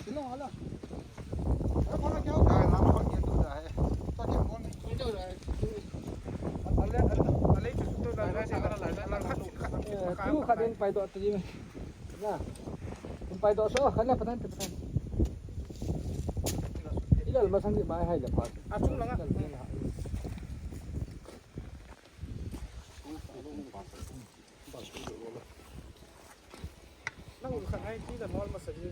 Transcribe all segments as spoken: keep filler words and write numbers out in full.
Tu khat in paidoh ta ding. Na. Paidoh so, khat le patan, patan. Ilal masang di mai hai le pa. Achung langa. Nang khat hai ti da mol masa di.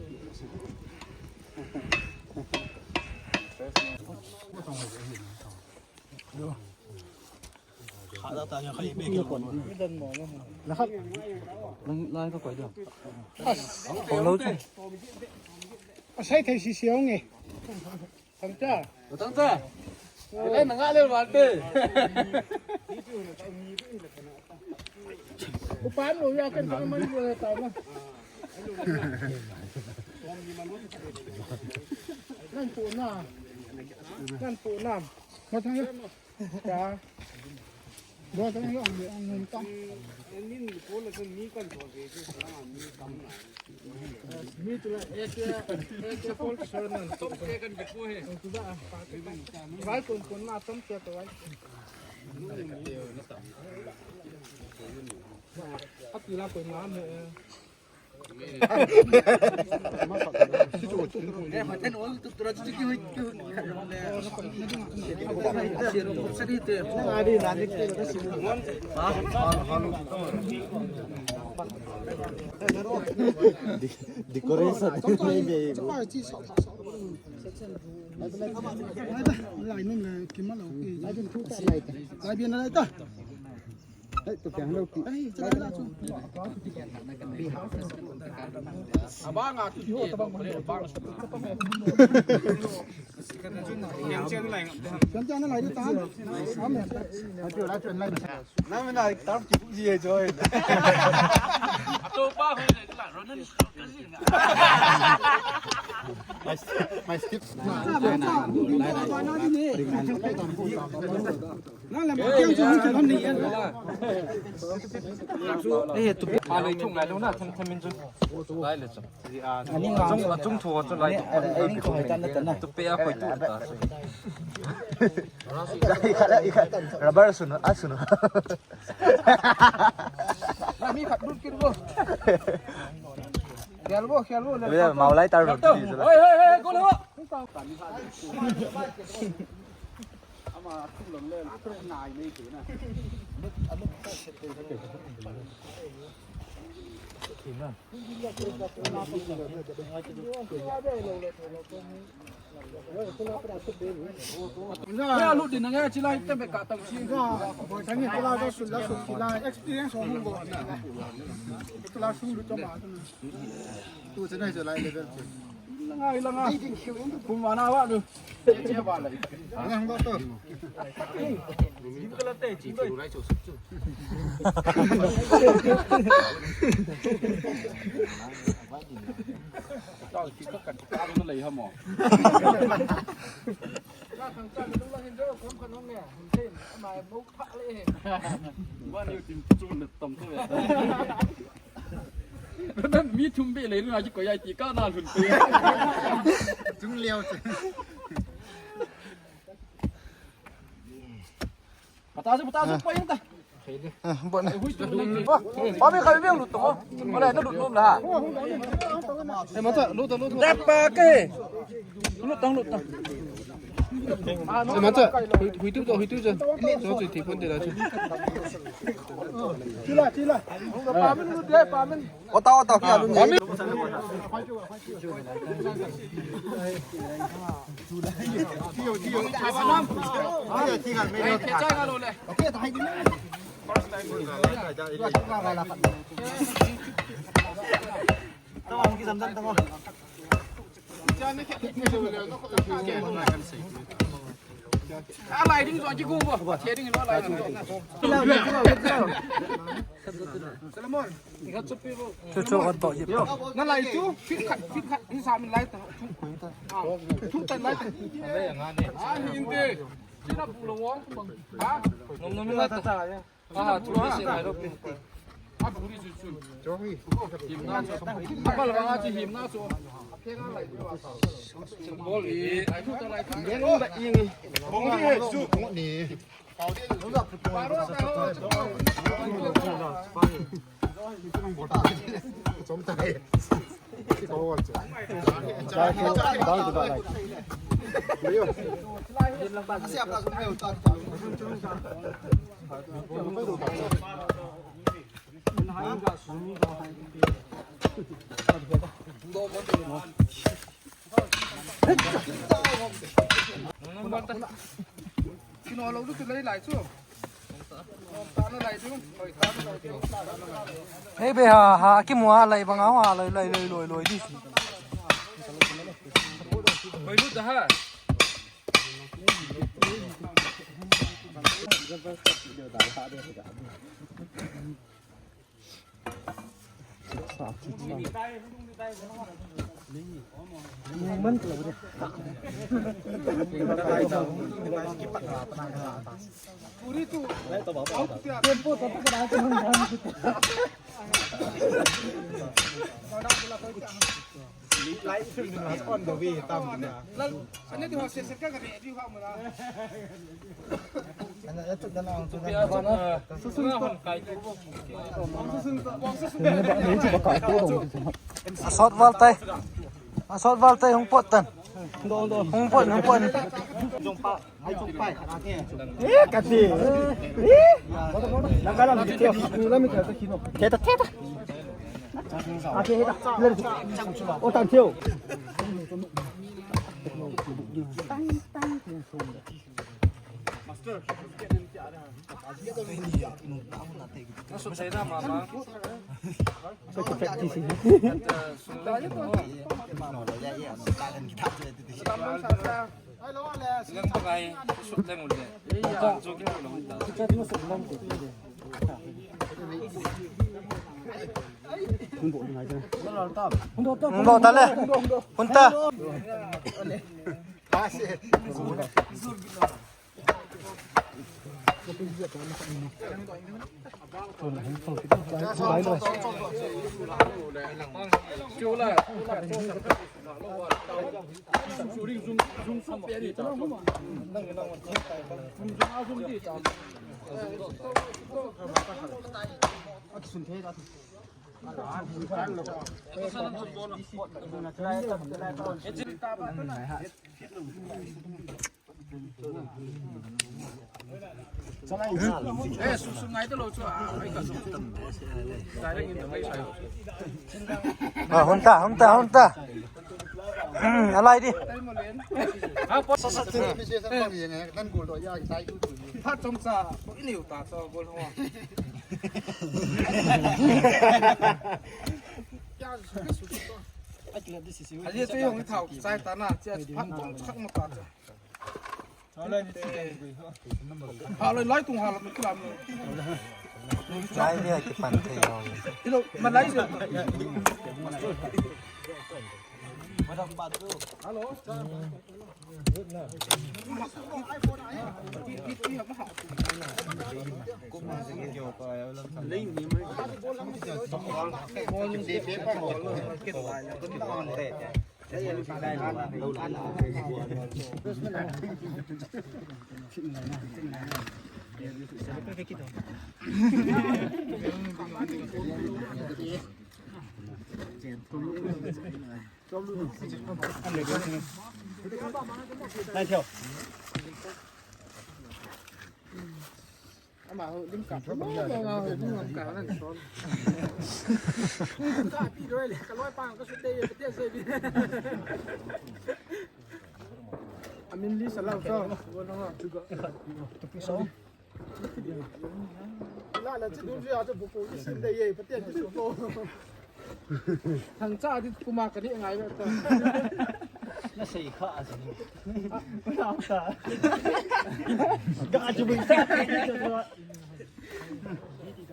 Asai thei si siau nge. Thangcha. Thangcha. Ele na nga le wa te. Upan lo ya kan ka man lo ta ma. Nan pu na. Nan pu na. Ma thang. Ya. Bo ta yo ang ang ta. Nin ko la kan ni kan to de de sa ni kam na. Mi tu la, eh, eh, eh, folk song nan. Tom ke kan ke ko he. Tu ba. Bai kon kon na tom ke to bai. Ati la ko na me. Decoration. Lai nun le kimalo. Lai bin lai ta. Abang a tu. Nang mina tarp ki pu ye joy. Ato pa ho le la ro na ni. My step, my step. Nang le ma kiang chu hung chu lhon ni yan. Eh, tu pa le thung lai lo na, tham tham min chu. Lai le chu. Ani nga chung, chung thu chu lai tu. Ani ko hai tan na tan na. Tu pe a koi tu ta. Rubber sun, a sun. Mi khat lut kit bo. Khel bo, khel bo. Mau lai tar ro. Hoi, hoi, hoi, go le ho. Ya, lut din nge, chilai tembe ka tang si. Ya, boy, thangi, chilai da sul la sul chilai experience ho mun bo. Chilai sul lut ma. Tu chena chilai level. Ilanga, ilanga. Kum mana wa tu. Ilanga doctor. Lim kala te chi doi. Tao chi ka kat ka lo lei ha mo. Ka thang cha lu la hin jo kom kan hong ne. Hin tin ama mo pha le. Wa ni tin chu na tong to ya. Nan mi thum be le na ji ko ya ti ka na lhun pe. Chung leo che. Pata se, pata se, pa yung ta. Ah, bon na. Hui tu. Pa mi ka bi lut to. Ole na lut nom la. Eh, mata, lut, lut, lut. Te pa ke. Lut tang, lut tang. Eh, mata, hui, hui tu, hui tu je. Jo tu ti pon de la tu. Chila, chila. Pa min lut de, pa min. Ota, ota, kia lu ni. Alai ding zong ki gung bo. Che ding lo alai ding zong. Solomon. Chu chu on to yip. Na lai chu, fit khat, fit khat, hi sa min lai ta. Ah, thu tan lai ta. Ah, hi in te. Chi na pu lo wong. Ha? Nom nom lai ta. Ah, thu ni se lai lo. Hei be ha ha, kimu a lai banga ha, lai lai lai lai lai di. Hoi lut da ha. Asot val tai. Asot val tai, hung pot tan. Hung pot, hung pot. Eh, kati. Eh. Theta, theta. Ate, theta. O tan theo. Hung doh ta le. Hung ta. Ah, hung ta, hung ta, hung ta. Hmm, alai di. Phat chomcha, ini uta so gol ho. Ahi, tu jong thau chai ta na, chia phat chomcha ma ta. Halai, lai tung halai, kilam. Lai ni ai kipan thei lo. Hello, malai. Hello. Ama ho lim kap. Ama ho lim kap na so. Ka pi doi le, ka loi pang ka su te, te se bi. Amin li sa lau so. Wo no. Tu pi so. La la, chi dun ji a, chi bu bu sin de ye, pa te chi su ko. Thang cha di kuma ka ni ngai ba ta. Na sei kha a si. Na ta. Ga chu bu sa.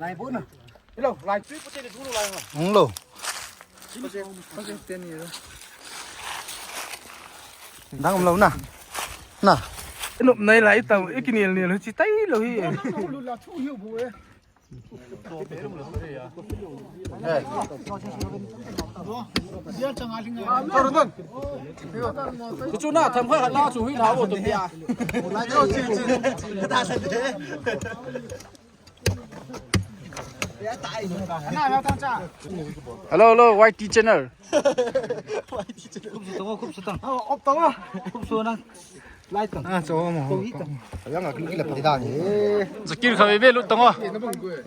Lai bu na. Hello, lai chu pa te ni thu lai ha. Hung lo. Pa te ni. Dang um lo na. Na. Nop nai lai tau, i kinel nel chi tai lo hi. Lu la thu hiu bu e. Kuchu na tham kha la chu hui la wo to pia. Hello, hello, Y T channel. Khup su tang, khup su tang. Op tang. Khup su na. Lai tang. Ah, so mo. Ko hi tang. Yang a kila pati dan. Zakir kha be be lut tang.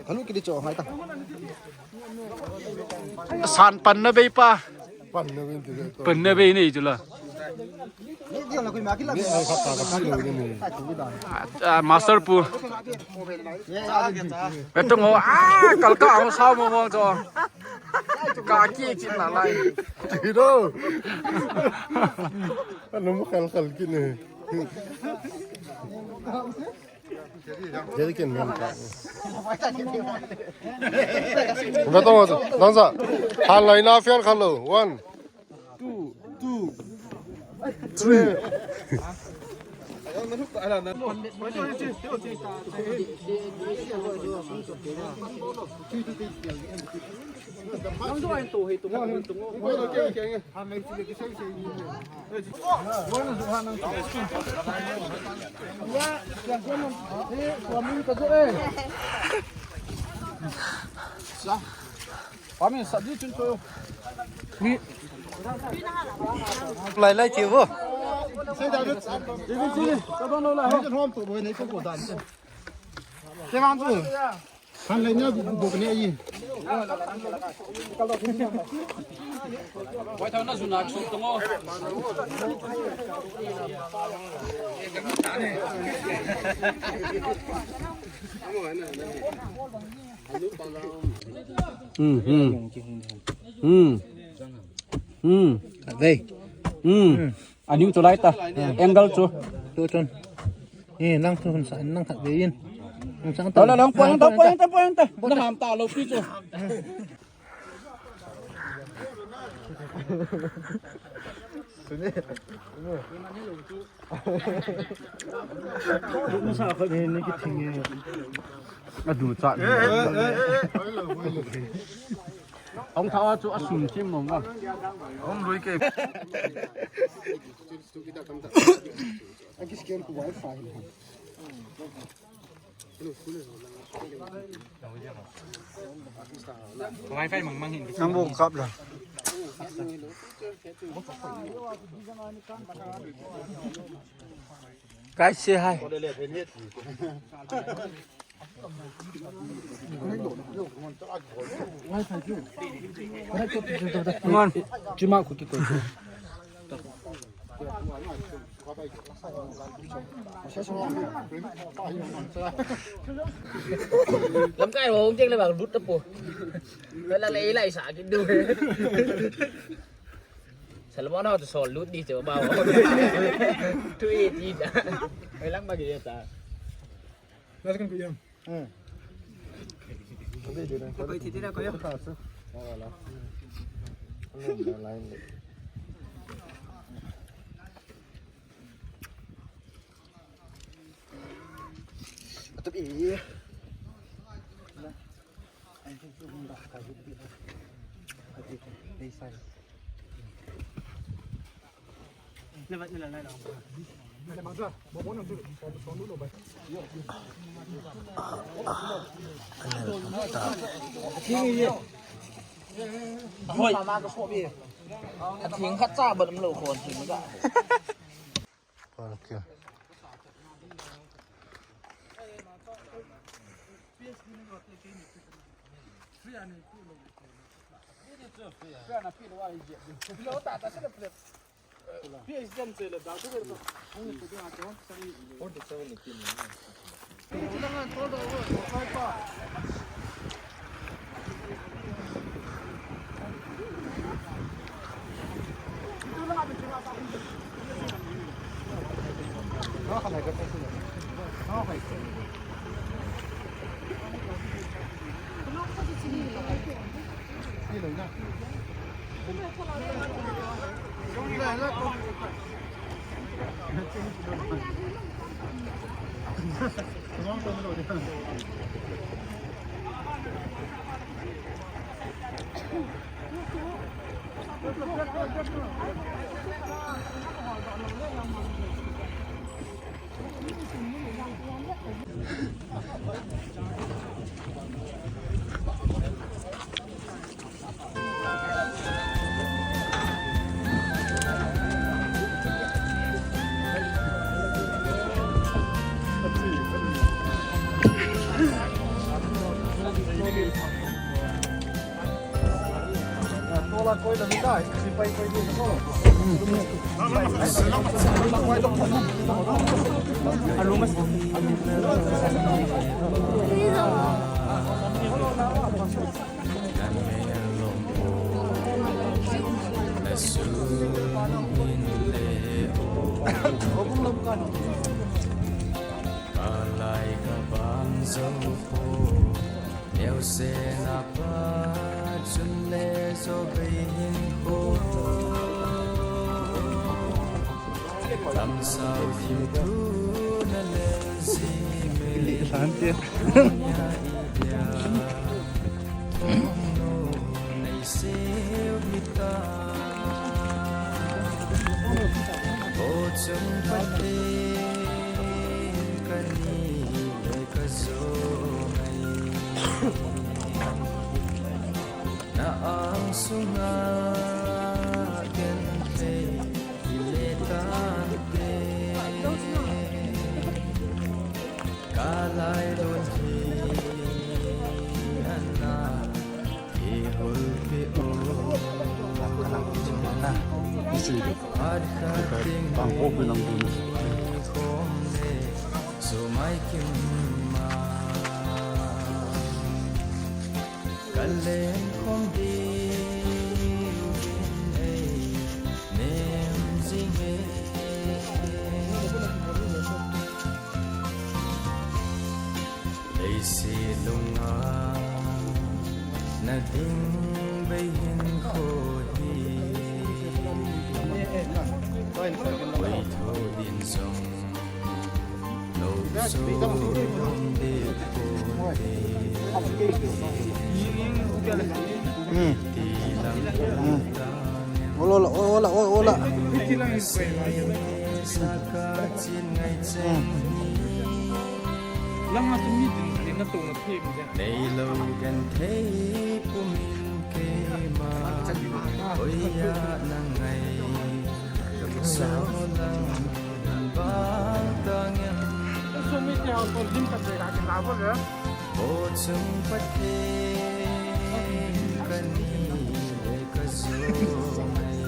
Kalu kili cho ngai tang. San pan na be pa. Pan na be ni tu la. Ah, ah, master pu. Betung ho, ah, kal ka ho sao mo mo cho. Ka ki ki na lai. Ti do. Anu mo kal kal ki ne. Jadi ken men ka. Betung ho, nang sa. Hal lai na fian khalo. One. Two. Two. Three. Sa. Pami sa di chun cho. Ni. Lai lai chi vo. Ni chun hom to bo nei ko ko dan. Ke man chu. Han lai nya bu bu ne yi. Wai thau na su na su to ngo. Hmm, hmm. Hmm. Hmm. Ve. Hmm. Aniu chu lai ta. Angle chu. Tu chun. Ni nang chu hun sa nang khat ve in. Nang sang ta. La la, poing ta, poing ta, poing ta. Na ham ta lo pi chu. Masa khat ni, ni kithing e. Adu cha. Hung tha chu asum chim mong a. Hung lui ke. Wifi mang mang hin. Nang bu kap la. Guys, say hi. Ngon, chima ku ki ko. Lamkai ho hung jeng le bang lut ta po. Lamkai le lai sa ki du. Salmon ho to sol lut di che ba. Tu e ti da. Ai lang ba ki ta. Let's go, William. Hmm. Koi thi thi na koi. Hoi. Athing khat cha bat um lou khon thing ka. Kalai kabang zo po, neo se na pa chun le zo bei hin ko. Tam sao thim thu na le zi me. Li san tia. Nya i dia. Thong no nei seu mi ta. Bo chung pa te ka ni le ka zo mai. Na ang sunga ken te i le tan te. Kalai lon hi ana i hol pe o. At ka ting bang ko pe nang dun. Khom ne so mai kim ma. Kaleng khom diu vin ei nem jing e. Leisi lunga na ding bei hin kho hi. Koi tho din jong. Ola, ola, ola, ola. Langa tu mi din din na tu na thim de. Nei lo kan thei pumin keima. Oi ya na ngai. Sao lang. Bo chung Pathen ka ni le ka zo mai.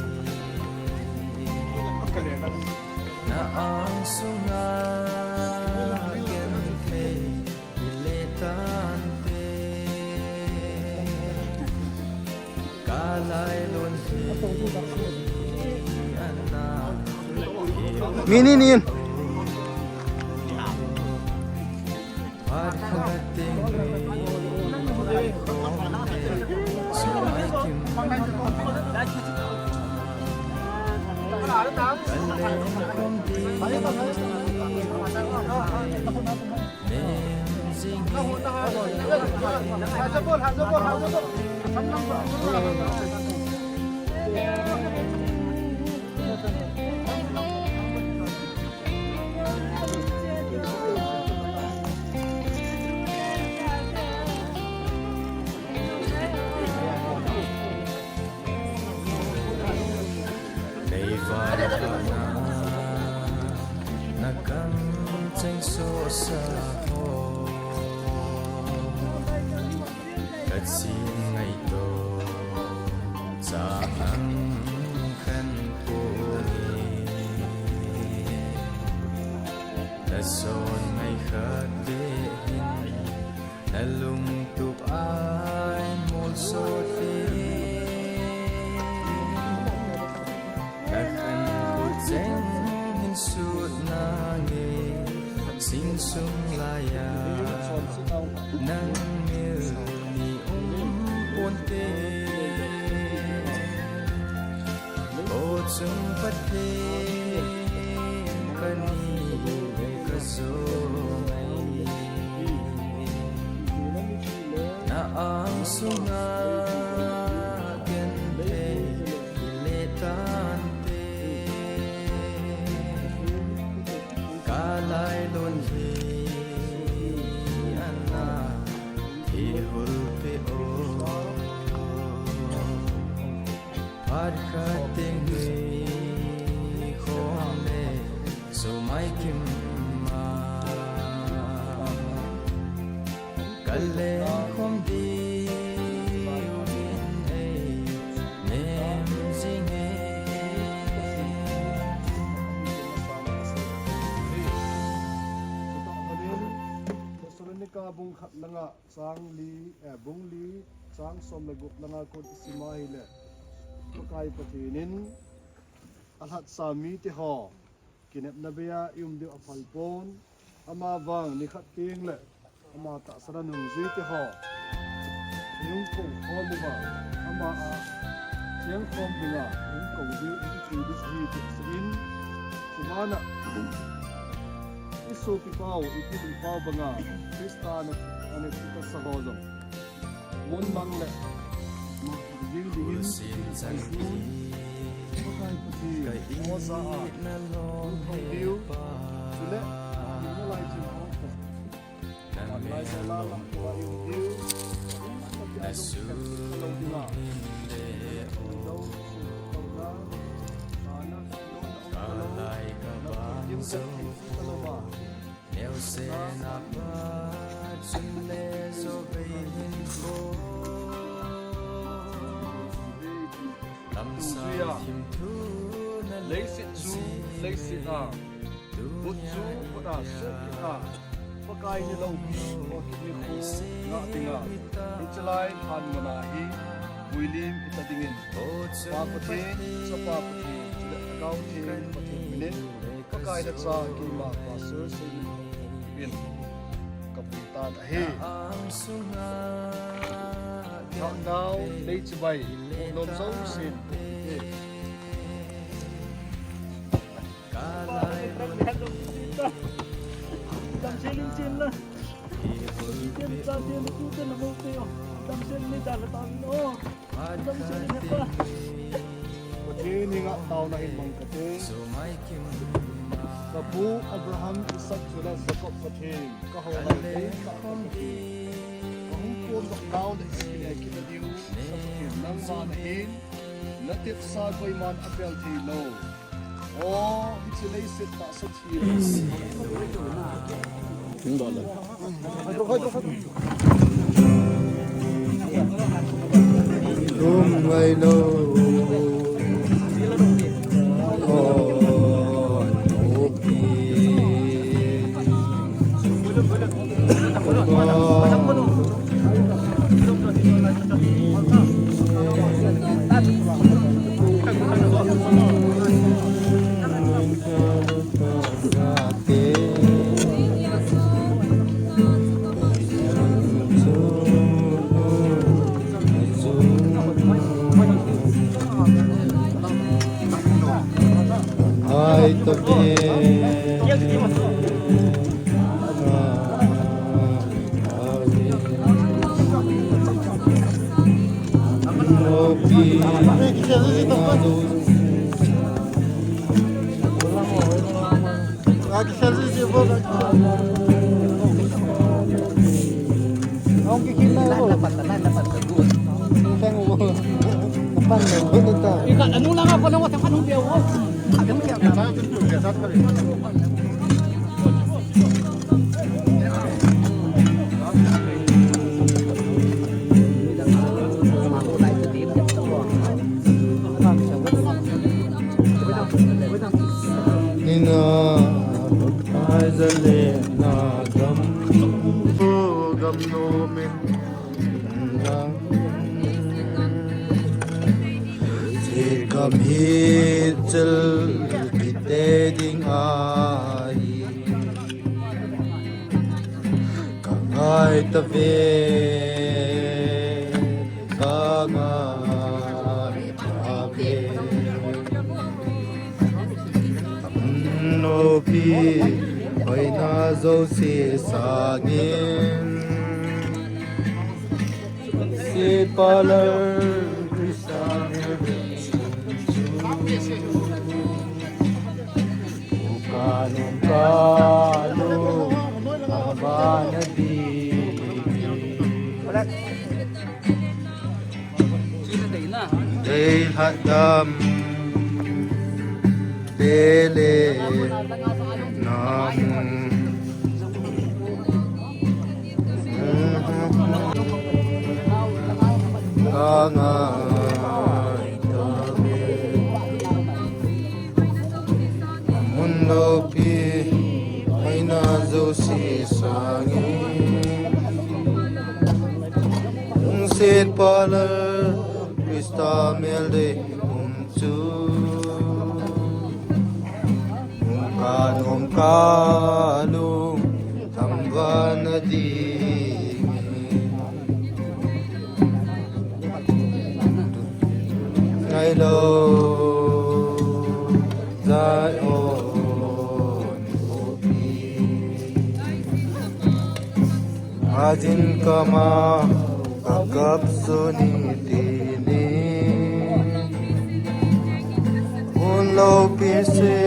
Na ang sunga ken thei i le tan te. Minin in. Nei vana na kam cheng so sa ho. Ka chin ngaito chang ang khan ko ni. Na son ngai khat te hin na lungtup ai mol so te. Na khan cheng hin sut na nge sing sung laya. Nang mil ni um pon te. O chung Pathen ka ni le ka zo mai. Na ang Sunga ken thei le tante, kalai lun hi ana thihul pe o. Phat khat ding hi khom le sumai kim ma. Kaleng khom diu in ei nem jing e. Thessalonica bung khat langa chang li, eh, bung li, chang som le gup langa kon isim a hile, Pakai Pathen in alhatsa mite ho kinepna bei a i um diu aphal pon, ama vang nikhat teng le ama tahsan a nungjui te ho i hung kou khom uva, ama a cheng khom dinga i hung kou diu i chu diu ahi ti asei in, chubana i sopi pau, i pi pau banga Christa ana, ana kitahsa ho jong mun mang le mang jing dingin, Pakai Pathen in osa a hung thong diu, chule, nalai chin a hung thong. Nalai chin a hung thong diu, nalai chin a hung thong diu. Neosen apat chun le zo bei hin ko. Lamsang thim thu na leiset chu leiset a, kut chu kut a, sukit a, Pakai ni loupi, kit ni khu ngah dinga, hichelai phat muna hi, vuilim hita dingin, Pa Pathen, Chapa Pathen, chule Lhagao Theng Pathen minin, Pakai le Cha keima Pastor Seimon in kapui tan ahi. Nao lei chibai nom jousen. Damsel in chin la. Damsel in chin la. Damsel in chin la. Pathen henga taona hin mang kate. Kapu Abraham, Isaac chule Jacob Pathen, kahou lai tei tah Pathen, kahung phondoh nau le iskile kit nadiu sa Pathen nangma nahin, natepsa koiman apel thei lou. O, hiche leiset tahsa thi. Tum ngai lou. O, o, pi. Ai, to be. Nina, ai zale na gam, gam no min. Chikam hi chil kite ding ahi. Ka ngai ta ve, ka ngai ta ve. Nopi, hoina jouse sangin. Si Palar Christa mel dei um chu, u kanom kalung, thangvahna ding. Deilhah dam te le na mu. Ka ngai tave. Mun loupi hoina jouse sangin, lungset palar Christa mel dei um chu, u kanom kalung, thangvahna dingin. Ngailou Zion khopi, ajin kama kakap suni tini. Mun loupi se,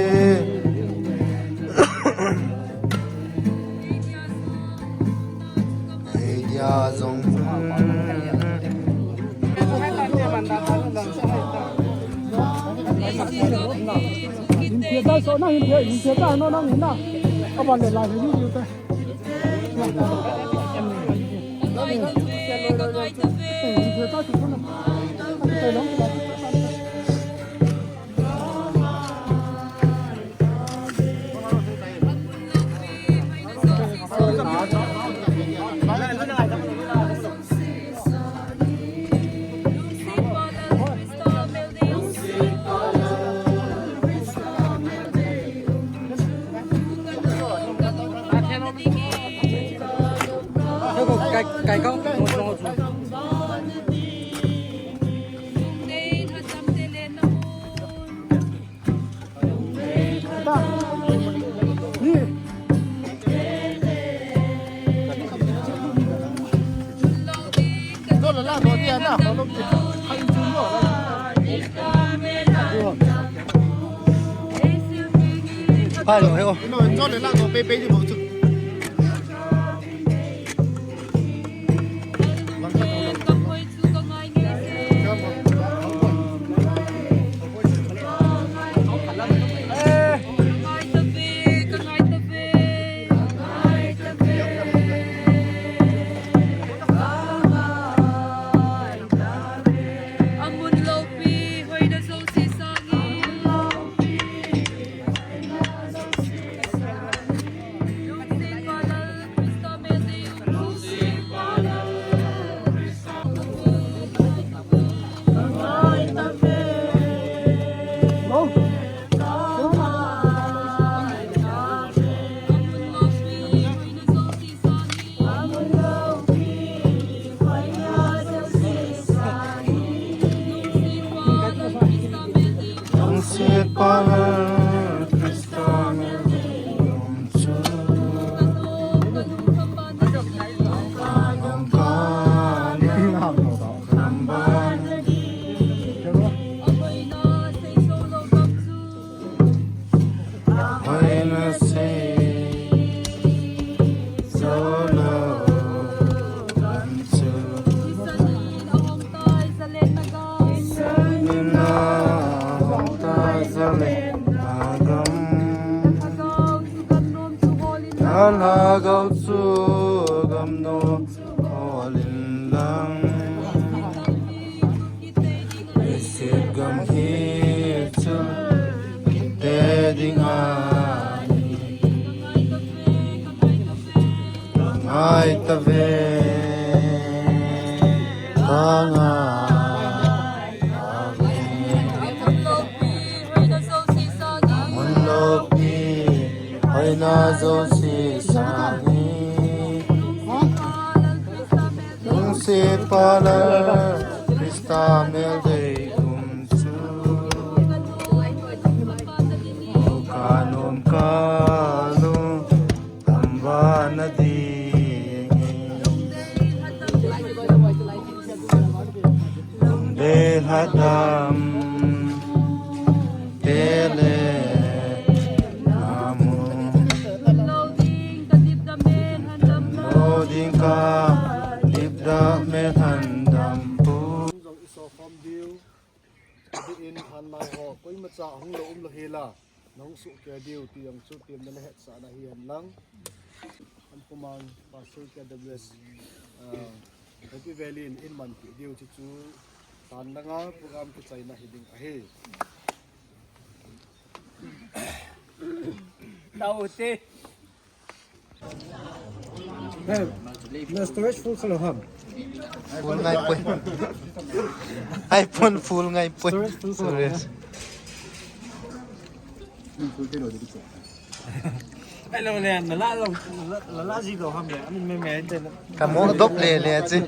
ei dia jong. Hin phe tai so na, hin phe, hin phe tai no na, na. Aban le la ni ni tai. Hello, hello. Lungset palar Christa mel dei um chu, u kanom kalung, thangvahna ding. Hoina sei jou lou gam chu, Israel in ahung tai zalenna gam. Lhagao chu gam nom hol in lang. Leiset gam hi chu kite ding ahi. Ngai tave, ka ngai tave. Mun loupi hoina jouse sangin, lungset palar Christa mel dei um chu, u kanom kalung, thangvahna ding. Hadam tele namu. Loading kadip dam in handam na. Loading kadip dam in handam pu. Jong iso khom diu. Adi in han nai ho koimacha hung lo um lo hela. Nahung sohkei diu ti jong chu temna le hetsahna hihen lang. An kumang Pastor K W S, ah, Happy Valley in in manpi diu ti chu tan langa program kichaina hiding ahi. Tau te. Hey, na storage full salo ham. Full ngai poi. iPhone full ngai poi. Storage full salo. Storage. Hello le, nala lo, nala, nala ji lo ham le. Amin me me te. Kamo dop le le chi.